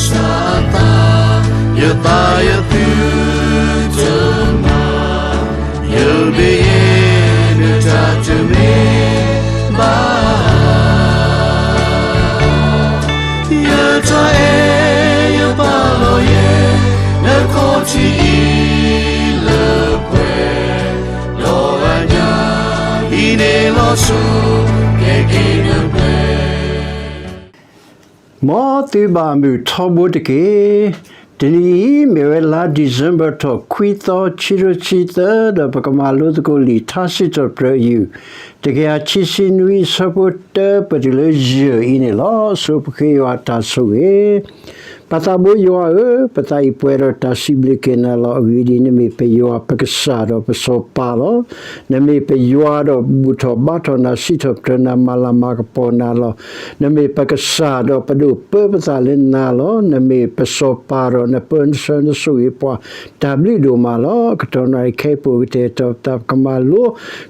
စၢ်အသး, ယသးယသုတမၤ, ယဘၣ်ယဲဒၣ်တၢ်တမ့ၢ်ဘၣ်. ယတၢ်အဲၣ်ယပာ်လီၤယဲ နခီၣ်ထံးအံၤလၢပှဲၤ, ဒီးအညၣ်အံၤန့ၣ်လီၤစိၤ ကဲက့ၤနပှဲၤ. မ်သုဘၣ်မုာ်ထီဘိတက့ၢ်. တနံၤအံၤ မ့ၢ်ဝဲလါ December ထီၣ်ခွံသီ ခံကထိခံဆံသၢ ဒီးပကမၤလိသကိးလံာ်ထါစံးထီၣ်ပတြၢၤယုၢ် တကယၤခံဆံနွံ အဆၢဖိတၢ ပတုၤလၢယဲၢ်အံၤန့ၣ်လီၤ. ဆိပဃ့ယွၤအတၢ်ဆိၣ်ဂ့ၤ. ပၢ်သးဘိယွၤဧၢ, ပသးအံၤပှဲၤဒီးတၢ်စံးဘျုးက့ၤနၤလီၤ. အဂ့ၢ်ဒ်အံၤ, နမ့ၢ်ပယွၤပကစၢ်ဒီးပစီၤပၤလီၤ. နမ့ၢ်ပယွၤဒီးဘူၣ်ထီၣ်ဘါထီၣ်နၤ, စံးထီၣ်ပတြၢၤနၤ, မၤလၤမၤကပီၤနၤလီၤ. နမ့ၢ်ပကစၢ်ဒီးပဒိၣ်ပၢပသးလၢနၤလီၤ. နမ့ၢ်ပစီၤပၤဒီးနပၢနဆှၢနဆိၣ်ဂ့ၤပှၤ တၢ်ဘျုးဒိၣ်မးလီၤ. ကတီၢ်နၣ်ရံၣ်ခဲအံၤ ပကတဲာ်ကတီၤပသး ပကမၤလိ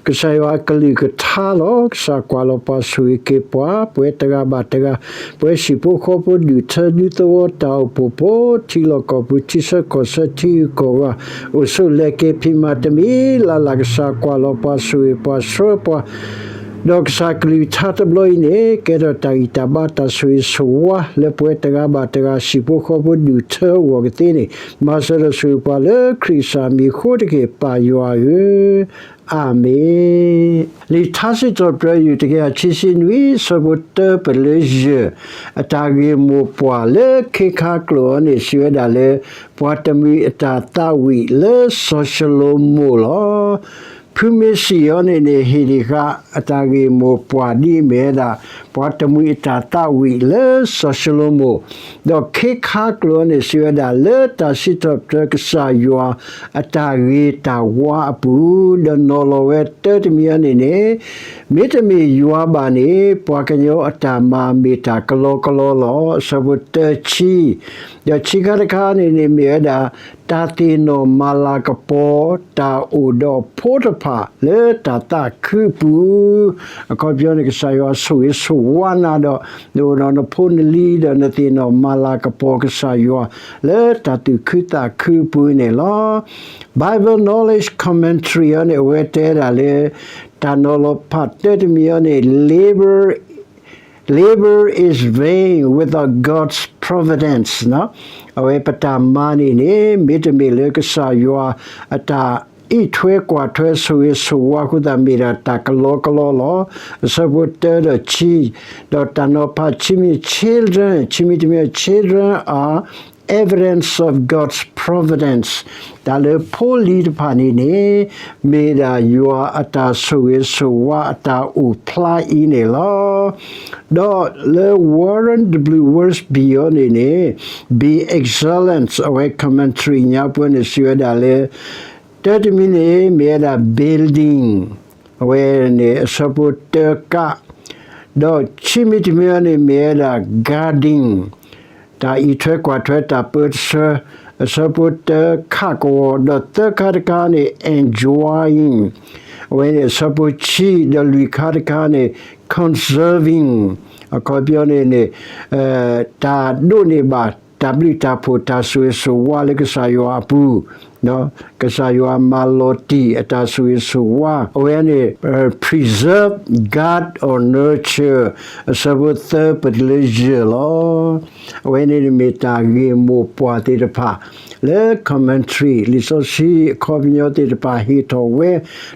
ကစၢ်ယွၤအကလုၢ်ကထါလီၤ. ကစၢ်ကွၢ်လီၤပှၤဆိၣ်ဂ့ၤက့ၤပှၤ, ပဝဲတဂၤဘၣ်တဂၤ, ပဝဲဟံၣ်ဖိဃီဖိ ဒူၣ်ထၢဒူသဝီ တၢ်အိၣ်ဖှိၣ်ဖိ ထံလီၢ်ကီၢ်ပူၤ ထံဆၢကီၢ်ဆၢ ထံဂုၤကီၢ်ဂၤ အိၣ်ဆူၣ်လဲၤက့ၤဖံးမၤတမံၤလၢ်လၢ် ကစၢ်ကွၢ်လီၤပှၤဆိၣ်ဂ့ၤပှၤဆှၢပှၤ ဒီးကစၢ်ကလုၢ်ကထါတဘျီအံၤန့ၣ် ကဲထီၣ်တၢ်ဂံၢ်တၢ်ဘါတၢ်ဆိၣ်ဂ့ၤဆိၣ်ဝါ လၢပဝဲတဂၤဘၣ်တဂၤ ဟံၣ်ဖိဃီဖိဒူၣ်ထၢအဂီၢ်ကသ့န့ၣ် မၤစၢၤဒီးဆိၣ်ဂ့ၤပှၤလၢခရံာ်ကစၢ်မံၤအဃိတက့ၢ် ပၢ်ယွၤဧၢ, အၤမ့ၣ်. လံာ်ထါစံးထီၣ်ပတြၢၤယုၢ် တကယၤခံဆံနွံ အဆၢဖိတၢ ပတုၤလၢယဲၢ်, အတၢ်ဂ့ၢ်မိၢ်ပှၢ်လၢခ့ခါကျိာ်အံၤန့ၣ် စံးဝဲဒၣ်လၢ ပှၤတမှံၤအတၢ်သးဝံၣ်လၢစီၤၡလိၤမိၣ်လီၤ. ဖုမ့ၢ်စံးအီၤန့ၣ်န့ၣ် ဟ့ၣ်ဒံးဃာ်အတၢ်ဂ့ၢ်မိၢ်ပှၢ်ဒ်အမ့ၢ်ဝဲဒၣ် ပှၤတမှံၤအတၢ်သးဝံၣ်လၢစီၤၡလိၤမိၣ်, ဒီးခ့ခါကျိာ်အံၤန့ၣ် စံးဝဲဒၣ်လၢတၢ်စံးထီၣ်ပတြၢၤကစၢ်ယွၤအတၢ်ဂ့ၤတၢ်ဝါအပူၤ, ဒီးနီၤလီၤဝဲတၢတမံၤအံၤန့ၣ်န့ၣ် မ့တမ့ၢ်ယွၤဘၣ်န့ၣ် ပှၤကညီအတၢ်မၤမ့ၢ်တၢ်ကလီကလီလီၤ. အဆၢဖိတၢဆံ ဒီးဆံခါတခါန့ၣ်န့ၣ်မ့ၢ်ဝဲဒၣ် တၢ်သ့ၣ်နီၣ်မၤလၤကပီၤ တၢ်အိၣ်ဒီးဖိတဖၣ်လၢတၢ်သးခုအပူၤ, အခီပညီန့ၣ် ကစၢ်ယွၤဆိၣ်ဂ့ၤဆိၣ်ဝါနၤဒီး နအိၣ်ဒီးနဖိနလံၤ ဒီးနသ့ၣ်နီၣ်မၤလၤကပီၤကစၢ်ယွၤ လၢတၢ်သူၣ်ခုသးခုအပူၤန့ၣ်လီၤ. Bible Knowledge Commentary အံၤန့ၣ် အဝဲတဲဒၣ်လၢ တၢ်နီၤလီၤဖးတၢတမံၤအံၤန့ၣ် labor Labor is vain without God's providence အဝဲပတၢ်မၤန့ၣ်န့ၣ် မ့တမ့ၢ်လၢကစၢ်ယွၤအတၢ်အံးထွဲကွၢ်ထွဲဆိၣ်ဂ့ၤဆိၣ်ဝါအဃိသတး မ့ၢ်ဒၣ်တၢ်ကလီကလီလီၤ. အဆၢဖိတၢဒီးခံ, ဒီးတၢ်နီၤဖးခံမံၤ children, ခံမံၤတမံၤ children are evidence of God's providence တၢ်လၢဖိလံၤတဖၣ်န့ၣ်န့ၣ် မ့ၢ်ဒၣ်ယွၤအတၢ်ဆိၣ်ဂ့ၤဆိၣ်ဝါအတၢ်အိၣ်ဖျါအံၤန့ၣ်လီၤ. ဒီးလၢ Warren W. Wiersbe အံၤန့ၣ်န့ၣ် Be excellent အဝဲ commentary ညါပှဲၤန့ၣ် စံးဝဲဒၣ်လၢ တၢတမံၤန့ၣ် မ့ၢ်ဝဲဒၣ် building အဝဲန့ၣ် အဆၢဖိတၢကး, ဒီးခံမံၤတမံၤအံၤန့ၣ် မ့ၢ်ဝဲဒၣ် guarding တၢ်အံးထွဲကွၢ်ထွဲတၢ်ပၢတဆၢ, အဆၢဖိတၢခးကဝီၤ, ဒီးသၢခါတခါန့ၣ် enjoying အဝဲန့ၣ် အဆၢဖိခံ, ဒီးလွံၢ်ခါတခါန့ၣ် conserving အခီပညီန့ၣ်န့ၣ် တၢ်ဒိးန့ၢ်ဘၣ် တၢ်ဘျုးတၢ်ဖှိၣ်တၢ်ဆိၣ်ဂ့ၤဆိၣ်ဝါလၢကစၢ်ယွၤအပူၤ, ကစၢ်ယွၤမၤလီၤတံၢ်အတၢ်ဆိၣ်ဂ့ၤဆိၣ်ဝါ, အဝဲန့ၣ် preserve, guard or nurture အဆၢဖိသၢပတုၤလၢယဲၢ်လီၤ. အဝဲန့ၣ်မ့ၢ်တၢ်ဂ့ၢ်မိၢ်ပှၢ်သ့ၣ်တဖၣ် လၢ commentary လံာ်စီဆှံအခီပညီသ့ၣ်တဖၣ်ဟ့ၣ်ထီၣ်ဝဲ,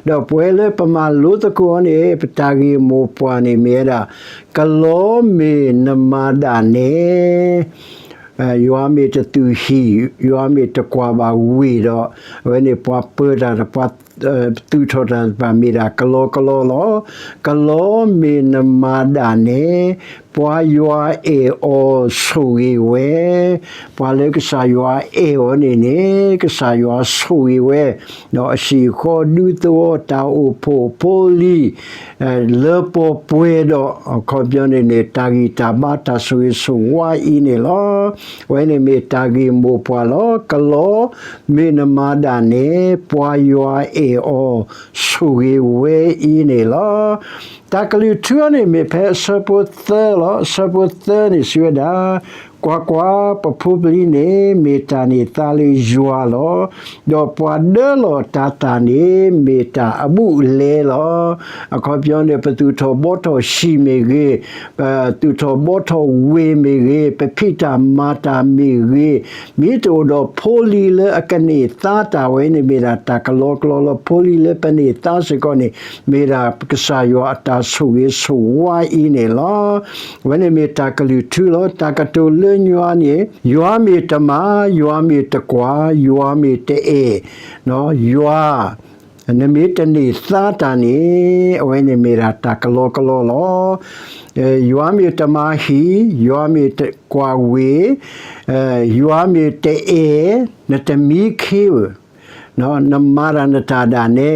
ဒီးပဝဲလၢပမၤလိသကိးအီၤန့ၣ် ပတၢ်ဂ့ၢ်မိၢ်ပှၢ်န့ၣ်မ့ၢ်ဝဲဒၣ် ကလီမ့ၢ်နမၤဒၣ်နဲ ယွၤမ့ၢ်တသူၣ်ဟံၣ်, ယွၤမ့ၢ်တကွၢ်ဘၣ်ဝ့ၢ်ဒီး အဝဲန့ၣ်ပှၤပၢတၢ်ဒီးပှၤသူၣ်ထီၣ်တၢ်တဖၣ်မ့ၢ်ဒၣ်ကလီကလီလီၤ. ကလီမ့ၢ်နမၤဒၣ်နဲ, ပှၤယွၤအဲၣ်အီၤဆိၣ်ဂ့ၤဝဲ, ပှၤလၢကစၢ်ယွၤအဲၣ်အီၤန့ၣ်န့ၣ် ကစၢ်ယွၤဆိၣ်ဂ့ၤဝဲ, ဒီးအဟံၣ်အဃီဒူသဝီတၢ်အိၣ်ဖှိၣ်ဖိလံၤ လၢပှဲၤပှဲၤဒီး အခီပညီန့ၣ်န့ၣ် တၢ်ဂံၢ်တၢ်ဘါတၢ်ဆိၣ်ဂ့ၤဆိၣ်ဝါအံၤန့ၣ်လီၤ. အဝဲန့ၣ်မ့ၢ်တၢ်ဂ့ၢ်မိၢ်ပှၢ်လီၤ. ကလီမ့ၢ်နမၤဒၣ်နဲ, ပှၤယွၤအဲၣ်အီၤဆိၣ်ဂ့ၤဝဲအံၤန့ၣ်လီၤ. တၢ်ကလုၢ်ထူအံၤန့ၣ်မ့ၢ်ဖဲအဆၢဖိသၢလီၤ. အဆၢဖိသၢန့ၣ်စံးဝဲဒၣ် ကွၢ်ကွၢ်, ပဖိပလံၤန့ၣ် မ့ၢ်တၢ်န့ၢ်သါလၢယွၤလီၤ. ဒီးပှၤဒၢလီၤတၤသၣ်န့ၣ် မ့ၢ်တၢ်အဘူးအလဲလီၤ. အခီပညီန့ၣ် ပသူၣ်ထီၣ်ဘှီထီၣ်ဟံၣ်မ့ၢ်ဂ့ၤ, ပသူၣ်ထီၣ်ဘှီထီၣ်ဝ့ၢ်မ့ၢ်ဂ့ၤ, ပဖံးတၢ်မၤတၢ်မ့ၢ်ဂ့ၤ, မ့ၢ်တအိၣ်ဒီးဖိလံၤလၢအကန့ၢ်သါတၢ်ဝဲန့ၣ် မ့ၢ်ဒၣ်တၢ်ကလီကလီလီၤ. ဖိလံၤလၢပန့ၢ်သါစ့ၢ်ကီးန့ၣ် မ့ၢ်ဒၣ်ကစၢ်ယွၤအတၢ်ဆိၣ်ဂ့ၤဆိၣ်ဝါအံၤန့ၣ်လီၤ. အဝဲန့ၣ်မ့ၢ်တၢ်ကလုၢ်ထူလီၤ. တၢ်ကတိၤလၢညါန့ၣ် ယွၤမ့ၢ်တမၤ, ယွၤမ့ၢ်တကွၢ်, ယွၤမ့ၢ်တအဲၣ်, ယွၤ နမ့ၢ်တန့ၢ်သါတၢ်န့ၣ် အဝဲန့ၣ်မ့ၢ်ဒၣ်တၢ်ကလီကလီလီၤ. ယွၤမ့ၢ်တမၤဟံၣ်, ယွၤမ့ၢ်တကွၢ်ဝ့ၢ်, ယွၤမ့ၢ်တအဲၣ်, နတမံခ့ဧၢ, နမၤတၢ်နတၢ်ဒၣ်နဲ,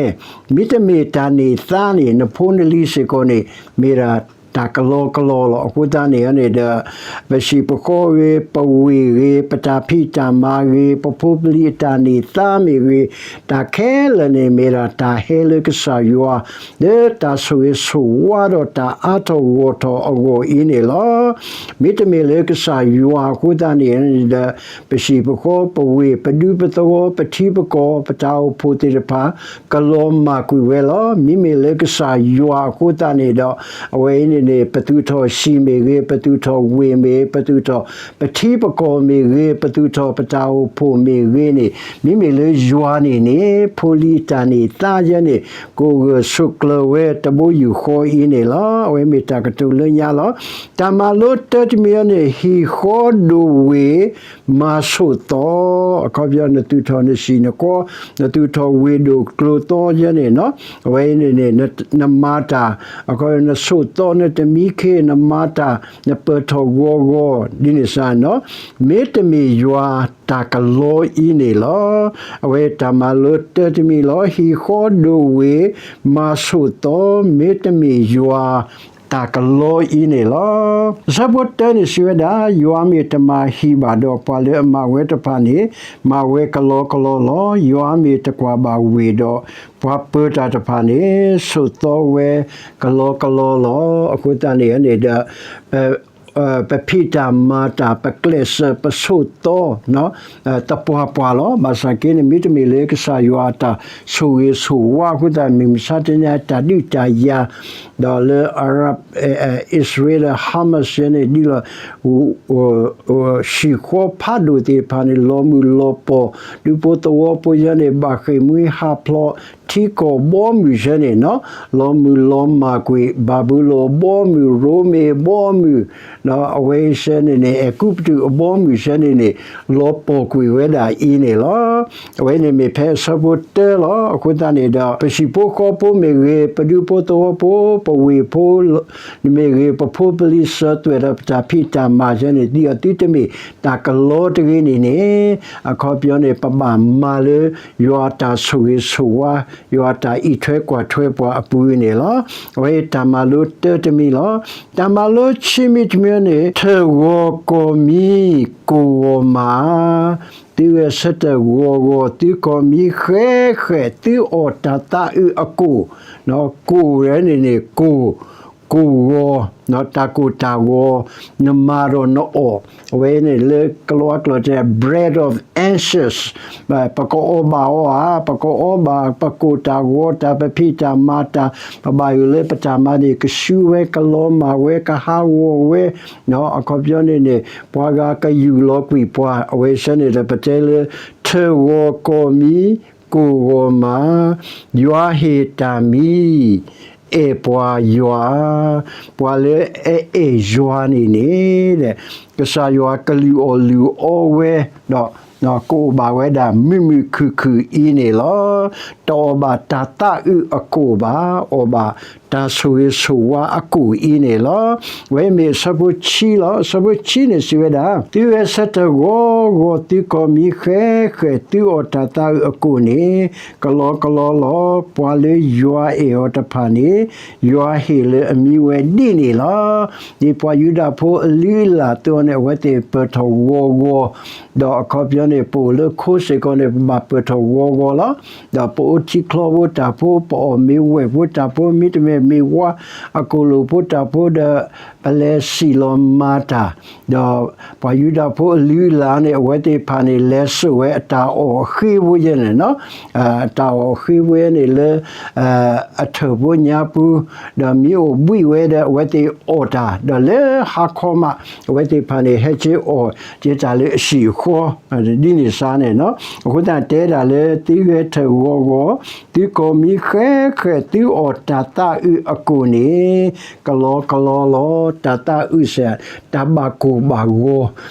မ့တမ့ၢ်တၢ်န့ၢ်သါန့ၣ် နဖိနလံၤစ့ၢ်ကီးန့ၣ် မ့ၢ်ဒၣ်တၢ်ကလီကလီလီၤ. အဃိသတးန့ၣ်န့ၣ်ဒီး ပဟံၣ်ပဃီဂ့ၤ, ပဝ့ၢ်ဂ့ၤ, ပတၢ်ဖံးတၢ်မၤဂ့ၤ, ပဖိပလံၤအတၢ်န့ၢ်သါမ့ၢ်ဂ့ၤ, တၢ်ခဲလၢာ်န့ၣ်မ့ၢ်ဒၣ်တၢ်ဟဲလၢကစၢ်ယွၤ လၢတၢ်ဆိၣ်ဂ့ၤဆိၣ်ဝါဒီးတၢ်အါထီၣ်ဂီၢ်ထီၣ်အဂီၢ်အံၤန့ၣ်လီၤ. မ့တမ့ၢ်လၢကစၢ်ယွၤအဃိသတးန့ၣ်ဒီး ပဟံၣ်ပဃီပဝ့ၢ် ပဒူပသဝီ ပထံပကီၢ် ပတၢ်အိၣ်ဖှိၣ်သ့ၣ်တဖၣ် ကလီၤမၢ်ကွံာ်ဝဲလီၤ. မ့မ့ၢ်လၢကစၢ်ယွၤအဃိသတးန့ၣ်ဒီး အဝဲအံၤန့ၣ်န့ၣ် ပသူၣ်ထီၣ်ဟံၣ်မ့ၢ်ဂ့ၤ, ပသူၣ်ထီၣ်ဝ့ၢ်မ့ၢ်ဂ့ၤ, ပသူၣ်ထီၣ်ပထံပကီၢ်မ့ၢ်ဂ့ၤ, ပသူၣ်ထီၣ်ပတၢ်အိၣ်ဖှိၣ်မ့ၢ်ဂ့ၤန့ၣ် မ့မ့ၢ်လၢယွၤန့ၣ်န့ၣ် ဖိလံၤအတၢ်န့ၢ်သါယဲန့ၣ် ကအိၣ်ဂၢၢ်ဆိးကျၢၤဝဲတဘိယူၢ်ဃီအံၤန့ၣ်လီၤ. အဝဲမ့ၢ်တၢ်ကတိၤလၢညါလီၤ. တၢ်မၤလိတၢတမံၤအံၤန့ၣ် ဟံၣ်ဃီဒိၣ်ဝ့ၢ် မၤဆိၣ်သီ, အခီပညီ နသူၣ်ထီၣ်နဟံၣ်နဃီ, နသူၣ်ထီၣ်ဝ့ၢ်ဒိၣ်ကျိၤသီယဲန့ၣ်, အဝဲအံၤန့ၣ်န့ၣ် နမၤတၢ်, အခီပညီ နဆိၣ်သီ နတမံခ့ နမၤတၢ် နပၢၢ်ထီၣ်ဂီၤဂီၤဒ်န့ၣ်စ့ၢ်န့ၣ်, မ့တမ့ၢ်ယွၤတၢ်ကလီအံၤန့ၣ်လီၤ. အဝဲတၢ်မၤလိတၢတမံၤလီၤ. ဟံၣ်ဃီဒိၣ်ဝ့ၢ် မၤဆိၣ်သီ မ့တမ့ၢ်ယွၤ တၢ်ကလီအံၤန့ၣ်လီၤ. အဆၢဖိတၢန့ၣ်စံးဝဲဒၣ်, ယွၤမ့ၢ်တမၤဟံၣ်ဘၣ်ဒီး ပှၤလၢအမၤဝဲတဖၣ်န့ၣ် မၤဝဲကလီကလီလီၤ. ယွၤမ့ၢ်တကွၢ်ဘၣ်ဝ့ၢ်ဒီး ပှၤပၢၤတၢ်တဖၣ်န့ၣ် ဆိၣ်သီဝဲကလီကလီလီၤ. အဃိသတးန့ၣ်န့ၣ်ဒီး ပဖံးတၢ်မၤတၢ် ပကျဲးစၢး ပဆိၣ်သီ သပှၢ်ပှၢ်လီၤ. ဘၣ်ဆၣ်က့န့ၣ် မ့တမ့ၢ်လၢကစၢ်ယွၤအတၢ်ဆိၣ်ဂ့ၤဆိၣ်ဝါအဃိသတး မုၢ်မဆါတနံၤအံၤ တၢ်ဒုးတၢ်ယၤ ဒီးလၢ Arab အံၣ်စရ့လး Hamas ယဲန့ၣ် ဒ်လီၤ ဟံၣ်ဃီဖးဒိၣ်သ့ၣ်တဖၣ်န့ၣ် လီၤမုၢ်လီၤပီၢ်, ဒူဖိသဝီဖိယဲန့ၣ် ဘၣ်ဃ့ၢ်မှံဟးဖျိး ထံကီၢ်ဘီမုၢ်ယဲန့ၣ် လီၤမုၢ်လီၤမၢ်ကွံာ်, ဘၤဘူလိၣ်ဘီမုၢ်, ရိမ့ၤဘီမုၢ်, အဝဲအံၤယဲန့ၣ်န့ၣ် အဲၤကူပတူးအဘီမုၢ်ယဲန့ၣ်န့ၣ် လီၤပီၢ်ကွံာ်ဝဲဒၣ်အံၤန့ၣ်လီၤ. အဝဲန့ၣ်မ့ၢ်ဖဲအဆၢဖိတၢလီၤ. အဃိသတးန့ၣ်ဒီး ပဟံၣ်ဖိဃီဖိမ့ၢ်ဂ့ၤ, ပဒူဖိသဝီဖိ, ပဝ့ၢ်ဖိမ့ၢ်ဂ့ၤ, ပဖိပလံၤစၢၤသွဲၣ်ဒီးပတၢ်ဖံးတၢ်မၤယဲန့ၣ် ဒ်သိးသုတမ့ၢ်တၢ်ကလီတဂ့ၤန့ၣ်န့ၣ်, အခီပညီန့ၣ် ပဘၣ်မၤလၢယွၤအတၢ်ဆိၣ်ဂ့ၤဆိၣ်ဝါ, ယွၤအတၢ်အံးထွဲကွၢ်ထွဲပှၤအပူၤန့ၣ်လီၤ. အဝဲတၢ်မၤလိတၢတမံၤလီၤ. တၢ်မၤလိဆံမံၤတမံၤန့ၣ် ထၢၣ်ဂီၤကီၢ်မံၤ ကိၢ်ဂီၤမး, သုဝဲဆၢထၢၣ်ဂီၤဂီၤ သုကီၢ်မံၤဃဲးဃဲး သုအီၣ်တၢ်သးအုးအကိၣ်, ကိၣ်ဝဲန့ၣ်န့ၣ် ကိၣ်, ကိၣ်ဂီၤ, တၢ်ကိၢ်တၢ်ဂီၤ, နမၤဒီးနအီၣ်, အဝဲန့ၣ်လၢကလီကလီတဲ bread of ashes, ပကအီၣ်ဘၣ်အီၤဧါ, ပကအီၣ်ဘၣ် ပကိၢ်တၢ်ဂီၤတၢ် ပဖံးတၢ်မၤတၢ်, ပဘၣ်ယိၣ်လၢပတၢ်မၤန့ၣ် ကဆူဝဲ ကလီၤမၢ်ဝဲ ကဟးဂီၤဝဲ, အခီပညီန့ၣ်န့ၣ် ပှၤဂၤကယူၢ်လီၤကွံာ်ပှၤ, အဝဲဆၢန့ၣ်ဒီး ပတဲလၢ ထၢၣ်ဂီၤကီၢ်မံၤ ကိၢ်ဂီၤမး, ယွၤဟ့ၣ်တၢ်မံ, အဲၣ်ပှၤယွၤ, ပှၤလၢအအဲၣ်ယွၤန့ၣ်န့ၣ်, ကစၢ်ယွၤကလုၢ်အီၣ်လုၢ်အီဝဲ, ဒီး ကအိၣ်ဘၣ်ဝဲဒၣ်မုာ်မုာ်ခုၣ်ခုၣ်အံၤန့ၣ်လီၤ. တအီၣ်ဘၣ်တၢ်သးအုးအကိၣ်ဘၣ်, အီၣ်ဘၣ်တၢ်ဆိၣ်ဂ့ၤဆိၣ်ဝါအကိၣ်အံၤန့ၣ်လီၤ. အဝဲမ့ၢ်အဆၢဖိဆံလီၤ. အဆၢဖိဆံန့ၣ်စံးဝဲဒၣ်, သုဝဲဆၢထၢၣ်ဂီၤဂီၤ သုကီၢ်မံၤဃဲးဃဲး သုအီၣ်တၢ်သးအုးအကိၣ်န့ၣ် ကလီကလီလီၤ. ပှၤလၢယွၤအဲၣ်အီၤတဖၣ်န့ၣ် ယွၤဟ့ၣ်လၢအမံဝဲဒ်န့ၣ်လီၤ. ဒ်ပှၤယူဒၤဖိအလုၢ်အလၢ်အသိးန့ၣ် အဝဲသ့ၣ်ပၢၢ်ထီၣ်ဂီၤဂီၤ, ဒီးအခီပညီန့ၣ် ပအိၣ်လၢခိစ့ၢ်ကီးန့ၣ် ပဘၣ်ပၢၢ်ထီၣ်ဂီၤဂီၤလီၤ. ဒီးပအိၣ်ထံချီဖိတၢ်ဖိ, ပအီၣ်မ့ၤဝဲၢ်ဖိတၢ်ဖိ, မ့တမ့ၢ်မ့ၤဝါအကိၣ်လိၣ်ဖိတၢ်ဖိဒီး ပလဲၤစံၣ်လီၤမၤတၢ်, ဒီးပှၤယူဒၤဖိအလုၢ်အလၢ်န့ၣ် အဝဲသ့ၣ်တဖၣ်န့ၣ် လဲၤစိာ်ဝဲအတၢ်အီၣ်အဃ့ဖိယဲန့ၣ်, အတၢ်အီၣ်အဃ့ဖိယဲန့ၣ်လၢ အထၢၣ်ဖိညါပူၤ, ဒီးမ့ၢ်အိၣ်ဘှံးဝဲဒီး အဝဲသ့ၣ်အီၣ်တၢ်, ဒီးလၢဟါခီမး အဝဲသ့ၣ်တဖၣ်န့ၣ် ဟဲက့ၤအီၣ်က့ၤတၢ်လၢအဟံၣ်အဃီ, ဒ်န့ၣ်စ့ၢ်န့ၣ်, အဃိသတးတဲဒၣ်လၢ သုဂဲၤထၢၣ်ဂီၤဂီၤ, သုကိးမံဃဲဃဲ, သုအီၣ်တၢ်သးအုးအကိၣ်န့ၣ် ကလီကလီလီၤ. တၢ်သးအုးစ့ၢ် တၢ်ဘၣ်ကိၢ်ဘၣ်ဂီၤ,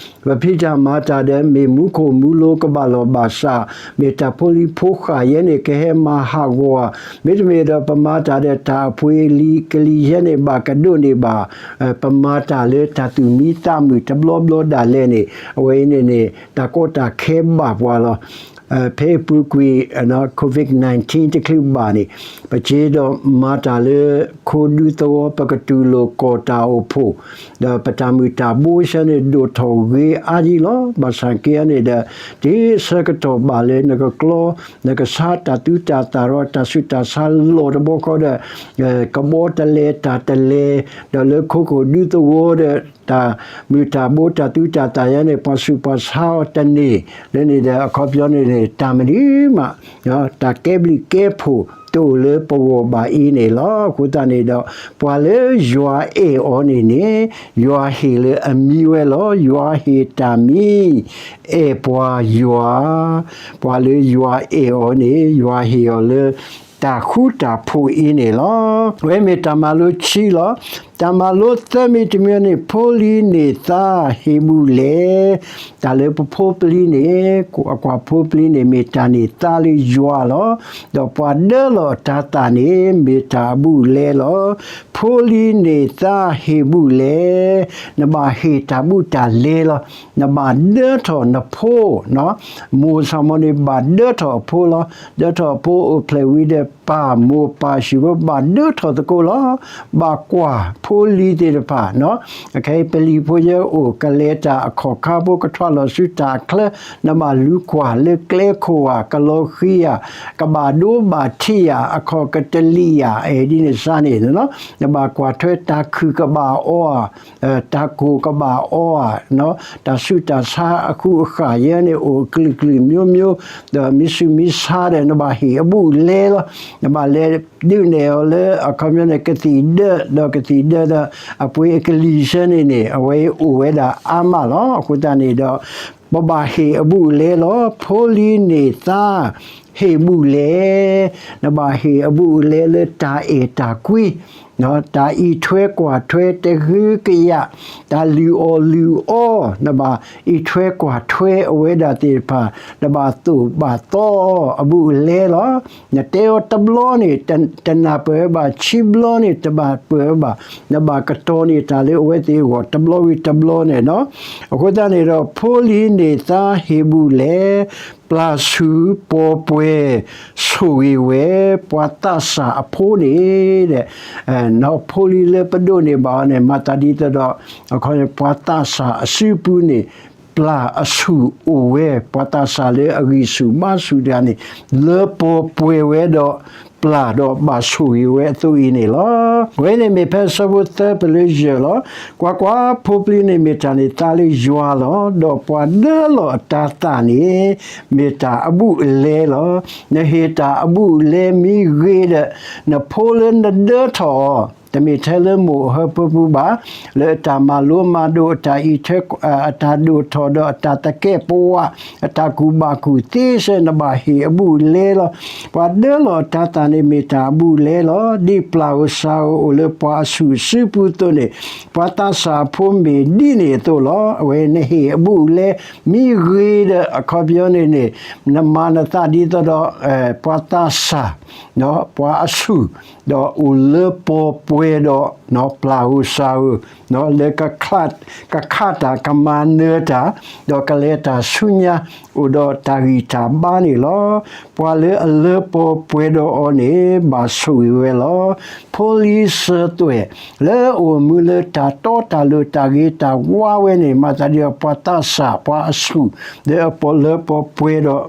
ပဖံးတၢ်မၤတၢ်ဒီး မ့ၢ်မူခိၣ်မူလိၤကဘၣ်လီၢ်ဘၣ်စး, မ့ၢ်တၢ်ဖိလံၤဖိဃာ်ယဲန့ၣ် ကဟဲမၤဟးဂီၤဧါ, မ့တမ့ၢ်ဒီး ပမၤတၢ်ဒီးတၢ်အပှ့ၤလံၤကလံၤယဲန့ၣ် ဘၣ်ကဒိးန့ၢ်ဘၣ်, ပမၤတၢ်လၢတၢ်သူၣ်မံသးမုာ်တဘျီဘျီဒၣ်လဲာ်န့ၣ် အဝဲအံၤန့ၣ်န့ၣ် တၢ်ကီတၢ်ခဲဘၣ်ပှၤလီၤ. ဖဲအပူၤကွံာ် COVID nineteen တချုးဘၣ်န့ၣ် ပက့ဒီးမၤတၢ်လၢ ခိဒူသဝီ ပကတူၢ်လိာ်ကီၢ်တၢ်အိၣ်ဖှိၣ်, ဒီးပတၢ်မုာ်တၢ်ဘိဆၢန့ၣ် ဒိၣ်ထီၣ်ဂ့ၤအါဒံးလီၤ. ဘၣ်ဆၣ်က့န့ၣ်ဒီး တဆၢကတီၢ်ဘၣ်လၢနကကျီ နကဆါတၢ်သူတၢ်သၣ်ဒီး တၢ်ဆူးတၢ်ဆါလီၢ်တဘျီဃီဒီး ကဘီတလဲၤတၢ်တလဲၤ, ဒီးလၢခိခိၣ်ဒူသဝီဒီး တၢ်မုာ်တၢ်ဘိတၢ်သူတၢ်သၣ်ယဲန့ၣ် ပှၤဆူးပှၤဆါအီၤတန့ၢ်, လၢန့ၣ်ဒီးအခီပညီန့ၣ်န့ၣ် တၢ်မနုၤမး တၢ်ကဲဘျုးကဲဖှိၣ်တအိၣ်လၢပဂီၢ်ဘၣ်အံၤန့ၣ်လီၤ. အဃိသတးန့ၣ်ဒီး ပှၤလၢယွၤအဲၣ်အီၤန့ၣ်န့ၣ် ယွၤဟ့ၣ်လၢအမံဝဲလီၤ. ယွၤဟ့ၣ်တၢ်မံ အဲၣ်ပှၤယွၤ, ပှၤလၢယွၤအဲၣ်အီၤန့ၣ် ယွၤဟ့ၣ်အီၤလၢ တၢ်ဃူတၢ်ဖိးအံၤန့ၣ်လီၤ. အဝဲမ့ၢ်တၢ်မၤလိခံလီၤ. တၢ်မၤလိသၢမံၤတမံၤန့ၣ် ဖိလံၤန့ၢ်သါဟ့ၣ်ဘူၣ်လဲၣ်. တၢ်လၢပဖိပလံၤန့ၣ် အကွၢ်ဖိပလံၤန့ၣ် မ့ၢ်တၢ်န့ၢ်သါလၢယွၤလီၤ. ဒီးပှၤဒၢလီၤအတၤသၣ်န့ၣ် မ့ၢ်တၢ်အဘူၣ်အလဲလီၤ. ဖိလံၤန့ၢ်သါဟ့ၣ်ဘူၣ်လဲၣ်. နဘၣ်ဟ့ၣ်တၢ်ဘူၣ်တၢ်လဲလီၤ. နဘၣ်ဒၢထီၣ်နဖိ မိၢ်ဆၣ်မီၤန့ၣ် ဘၣ်ဒၢထီၣ်အဖိလီၤ. ဒၢထီၣ်အဖိအိၣ်ဖျဲၣ်ဝံၤဒီး ပၢ်မိၢ်ပၢ်ဟံၣ်ဖိဘၣ်ဒၢထီၣ်သကိးလီၤ. ဘၣ်ကွၢ်ဖိလံၤသ့ၣ်တဖၣ်, အခဲအံၤပလံၤဖိယဲအိၣ် ကလဲၤတၢ်အခီၣ်ခါဖိ ကထွဲလီၤဆူတၢ်ချၢ, နဘၣ်လူၤကွၢ်လၢကျဲခိၣ်ဧါ, ကလီၤဃံၤဧါ, ကဘၣ်ဒိဘၣ်ထံးဧါ, အခီၣ်ကတလံာ်ဧါ, အဲၣ်ဒ်န့ၣ်စ့ၢ်န့ၣ်, နဘၣ်ကွၢ်ထွဲတၢ်ခုၣ်ကဘၣ်အီဧါ, တၢ်ကိၢ်ကဘၣ်အီဧါ, တၢ်ဆူးတၢ်ဆါအဃူအဃာ်ယဲန့ၣ် အိၣ်ကလုာ်ကလုာ်မျိုးမျိုး, ဒီးမ့ၢ်ဆူးမ့ၢ်ဆါဒီး နဘၣ်ဟ့ၣ်အဘူၣ်အလဲလီၤ. နဘၣ်လဲၤဒုးနဲၣ်အီၤလၢအခီပညီန့ၣ် ကသံၣ်ဒၢ, ဒီးကသံၣ်ဒၢဒီး အပှ့ၤအကလံၤဆၢန့ၣ်န့ၣ် အဝဲအိၣ်ဝဲဒၣ်အါမးလီၤ. အဃိသတးန့ၣ်ဒီး ပဘၣ်ဟ့ၣ်အဘူၣ်အလဲလီၤ. ဖိလံၤန့ၢ်သါ ဟ့ၣ်ဘူၣ်လဲၣ်. နဘၣ်ဟ့ၣ်အဘူၣ်အလဲလၢတၢ်အဲၣ်တၢ်ကွံ, တၢ်အံးထွဲကွၢ်ထွဲတဂ့ၤကယၤ, တၢ်လုၢ်အီၣ်လုၢ်အီ, နဘၣ်အံးထွဲကွၢ်ထွဲအဝဲဒၣ်သ့ၣ်တဖၣ်, နဘၣ်သိၣ်ဘၣ်သီအီၤ အဘူၣ်အလဲလီၤ. နတဲအီၤတဘျီန့ၣ် တနၢ်ပၢၢ်ဘၣ်, ခံဘျီန့ၣ် တဘၣ်ပၢၢ်ဘၣ်, နဘၣ်ကတီၤန့ၢ်တၢ်လၢအဝဲသ့ၣ်အဂီၢ် တဘျီဝံၤတဘျီန့ၣ်လီၤ. အဃိသတးန့ၣ်ဒီး ဖိလံၤန့ၢ်သါဟ့ၣ်ဘူၣ်လဲၣ်. ပျၢ်ဆူၣ်ပီၤပှဲၤဆိၣ်ဂ့ၤဝဲ ပှၤသးစၢ်အဖိန့ၣ်, ဖိလံၤလၢပဒိးန့ၢ်ဘၣ်အီၤန့ၣ် မၤသးဒ်သိးဒီး အခီပညီ ပှၤသးစၢ်အစုပူၤန့ၣ် ပျၢ်အဆူၣ်အိၣ်ဝဲ, ပှၤသးစၢ်လၢအဂံၢ်ဆူၣ်ဘါဆူၣ်တဂၤန့ၣ် လၢပီၤပှဲၤဝဲဒီး ပျၢ်ဒီးဘၣ်ဆိၣ်ဂ့ၤဝဲအသိးအံၤန့ၣ်လီၤ. အဝဲန့ၣ်မ့ၢ်ဖဲဆၢဖိသၢပလၢယဲၢ်လီၤ. ကွၢ်ကွၢ်, ဖိပလံၤန့ၣ်မ့ၢ်တၢ်န့ၢ်သါလၢယွၤလီၤ. ဒီးပှၤဒၢလီၤအတၤသၣ်န့ၣ် မ့ၢ်တၢ်အဘူၣ်အလဲလီၤ. နဟ့ၣ်တၢ်အဘူၣ်အလဲမ့ၢ်ဂ့ၤဒီး နဖိလၢနဒၢထီၣ်အီၤ တမ့ၢ်ထဲလၢမိၢ်အဟၢဖၢပူၤဘၣ်, လၢအတၢ်မၤလိမၤဒိး အတၢ်အံးထွဲ အတၢ်ဒိၣ်ထီၣ်ဒီးအတၢ်သကဲးပဝး အတၢ်ကူၣ်ဘၣ်ကူၣ်သ့စ့ၢ် နဘၣ်ဟ့ၣ်အဘူၣ်အလဲလီၤ. ပှၤဒၢလီၤအတၤသၣ်န့ၣ်မ့ၢ်တၢ်အဘူၣ်အလဲလီၤ. ဒ်ပျၢ်ဧိၤစၢ်ဧိၤအိၣ်လၢပှၤအဆူၣ်အစုပူၤအသိးန့ၣ် ပှၤသးစၢ်အဖိမ့ၢ်ဒ်န့ၣ်အသိးလီၤ. အဝဲနဟ့ၣ်အဘူၣ်အလဲ မ့ၢ်ဂ့ၤဒီး အခီပညီန့ၣ်န့ၣ် နမၤနသးဒ်သိးဒီး ပှၤသးစၢ် ပှၤအဆူၣ် ဒီးအိၣ်လၢပီၤပှဲၤဒီး ပျၢ်ဧိၤစၢ်ဧိၤ လၢ ကခးတၢ်ကမၤနၢၤတၢ် ဒီးကလဲၤတၢ်ဆူညါ အိၣ်ဒီးတၢ်ဂံၢ်တၢ်ဘါန့ၣ်လီၤ. ပှၤလၢအလၢပီၤပှဲၤဒီးအီၤန့ၣ် ဘၣ်ဆိၣ်ဂ့ၤဝဲလီၤ. ဖိလံၤစၢၤသွဲၣ် လၢအအိၣ်မူလၢတၢ်တီတၢ်လိၤတၢ်ဂ့ၤတၢ်ဝါဝဲန့ၣ် မၤသးဒ်ဒီးပှၤသးစၢ်ပှၤအဆူၣ် လၢအလၢပီၤပှဲၤဒီး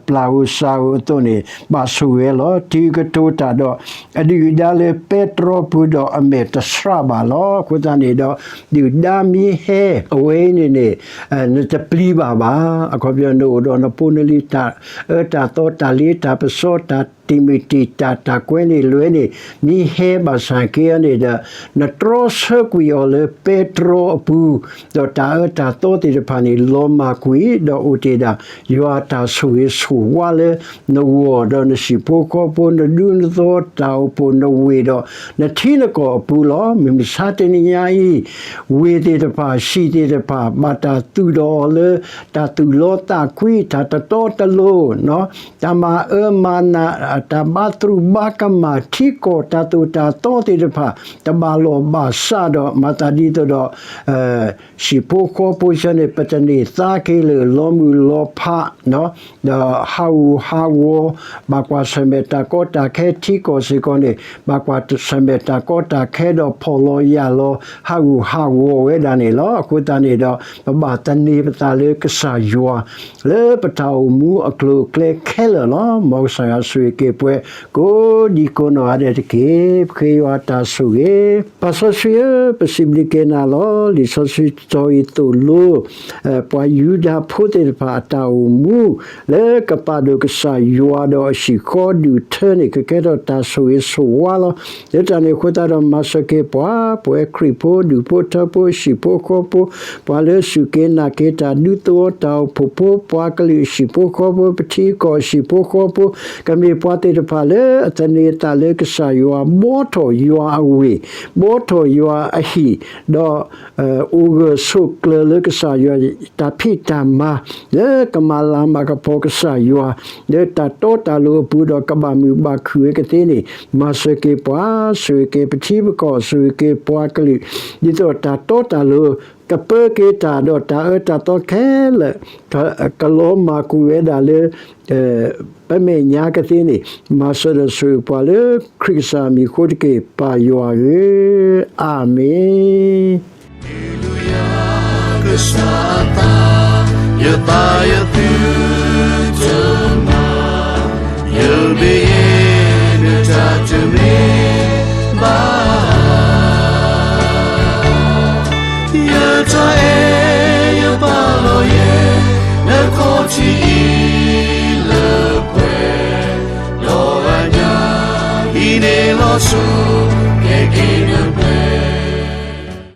ပျၢ်ဧိၤစှၤဧိၤအသိးန့ၣ် ဘၣ်ဆိၣ်ဂ့ၤလီၤ. တုၤကတိၤတၢ်ဒီး အဒုၣ်အဒါလၢပဲတြီပူၤဒီးအမဲာ်တဆှးဘၣ်လီၤ. အဃိသတးန့ၣ်ဒီး ဒုၣ်ဒါမ့ၢ်ဟဲအဝဲအံၤန့ၣ်န့ၣ် နတပျံၤဘၣ်ဘၣ်. အခီပညီနအိၣ်ဒီးနဖိနလံၤ တၢ်အၢတၢ်သီ တၢ်လ့တၢ်ပစီ တၢ်တံာ်မုၢ်တံာ်တာ် တၢ်ကွဲန့ၣ်လွဲန့ၣ် မ့ၢ်ဟဲဘၣ်ဆၣ်က့န့ၣ်ဒီး နတြီဆၢကွံာ်အီၤလၢပဲတြီအပူၤ, ဒီးတၢ်အၢတၢ်သီသ့ၣ်တဖၣ်န့ၣ် လီၤမၢ်ကွံာ် ဒီးအိၣ်တ့ၢ်ဒၣ် ယွၤအတၢ်ဆိၣ်ဂ့ၤဆိၣ်ဝါလၢ နဂီၢ်ဒီးနဟံၣ်ဖိဃီဖိ နဒူနသီ တၢ်အိၣ်ဖှိၣ် နဝ့ၢ်ဒီး နထံနကီၢ်အပူၤလီၤ. မုၢ်မဆါတနံၤညါအံၤ ဝ့ၢ်သ့ၣ်တဖၣ် ဟံၣ်သ့ၣ်တဖၣ် ဘၣ်တၢ်သူၣ်ထီၣ်အီၤလၢ တၢ်သူၣ်လီသးကွံ တၢ်တတီတလိၤ တၢ်မၤအၢမၤနး တၢ်ဘါသရူးဘါကမၣ် ထံကီၢ်တၢ်သိၣ်တၢ်သီသ့ၣ်တဖၣ် တဘၣ်လီၢ်ဘၣ်စးဒီး မၤသးဒ်သိးဒီး ဟံၣ်ဖိဃီဖိဆၢန့ၣ် ပတန့ၢ်သါက့ၤလၢာ် လီၤမုၢ်လီၤဖး ဒီးဟးဂူာ်ဟးဂီၤ ဘၣ်ကွၢ်ဆၢၣ်မဲာ်တၢ်ကီတၢ်ခဲ ထံကီၢ်စ့ၢ်ကီးန့ၣ် ဘၣ်ကွၢ်ဆၢၣ်မဲာ်တၢ်ကီတၢ်ခဲဒီး ဖီၣ်လီၤယာ်လီၤ ဟးဂူာ်ဟးဂီၤဝဲဒၣ်န့ၣ်လီၤ. အဃိသတးန့ၣ်ဒီး ပဘၣ်သန့ၤပသးလၢကစၢ်ယွၤ လၢပတၢ်အိၣ်မူအကျိၤအကျဲခဲလၢာ်လီၤ. မ်ကစၢ်ယွၤဆိၣ်ဂ့ၤက့ၤပှၤ ကိးဒံကိးနီၢ်ဂၤဒဲးတက့ၢ်. ပဃ့ယွၤအတၢ်ဆိၣ်ဂ့ၤ ပၢ်စီဆှံဧၢ, ပစံးဘျုးက့ၤနၤလီၤ. လံာ်စီဆှံတီၤအံၤသိၣ်လိ ပှၤယူဒၤဖိသ့ၣ်တဖၣ်အတၢ်အိၣ်မူ လၢကပာ်ဒိၣ်ကစၢ်ယွၤဒီးအဟံၣ်ဃီဒူၣ်ထၢန့ၣ် ကကဲထီၣ်တၢ်ဆိၣ်ဂ့ၤဆိၣ်ဝါလီၤ. လၢတၢ်န့ၣ်အဃိသတးဒီး မၤစၢၤက့ၤပှၤ ပဝဲခရံာ်ဖိဒူၣ်ဖိထၢဖိ ဟံၣ်ဖိဃီဖိ ပှၤလၢစူၢ်က့ၤနာ်က့ၤတၢ် ဒူသဝီတၢ်အိၣ်ဖှိၣ်ဖိ ပှၤကလုာ်ဟံၣ်ဖိဃီဖိ ပထံကီၢ်ဟံၣ်ဖိဃီဖိ ကမ့ၢ်ပှၤသ့ၣ်တဖၣ်လၢအသန့ၤအသးလၢကစၢ်ယွၤ ဘှီထီၣ်ယွၤအဝ့ၢ် ဘှီထီၣ်ယွၤအဟံၣ် ဒီး အိၣ်ဂၢၢ်ဆိးကျၢၤလၢကစၢ်ယွၤ တၢ်ဖံးတၢ်မၤ လၢကမၤလၤမၤကပီၤကစၢ်ယွၤ လၢတၢ်တီတၢ်လိၤအပူၤဒီး ကဘၣ်မုာ်ဘၣ်ခုၣ်ဝဲကသ့န့ၣ် မၤစၢၤက့ၤပှၤ ဆိၣ်ဂ့ၤက့ၤပထံပကီၢ် ဆိၣ်ဂ့ၤက့ၤပှၤကလုာ် ဒ်သိးတၢ်တီတၢ်လိၤ ကပၢက့ၤတၢ်ဒီးတၢ်အၢတၢ်သီခဲလၢာ် ကလီၤမၢ်ကွံာ်ဝဲဒၣ်လၢ ပမဲာ်ညါကသ့န့ၣ် မၤစၢၤဒီးဆိၣ်ဂ့ၤပှၤလၢခရံာ်ကစၢ်မံၤအဃိတက့ၢ် ပၢ်ယွၤဧၢ, အၤမ့ၣ်. ကစၢ်အသး ယသးယသုတမၤ, ယဘ့ၣ်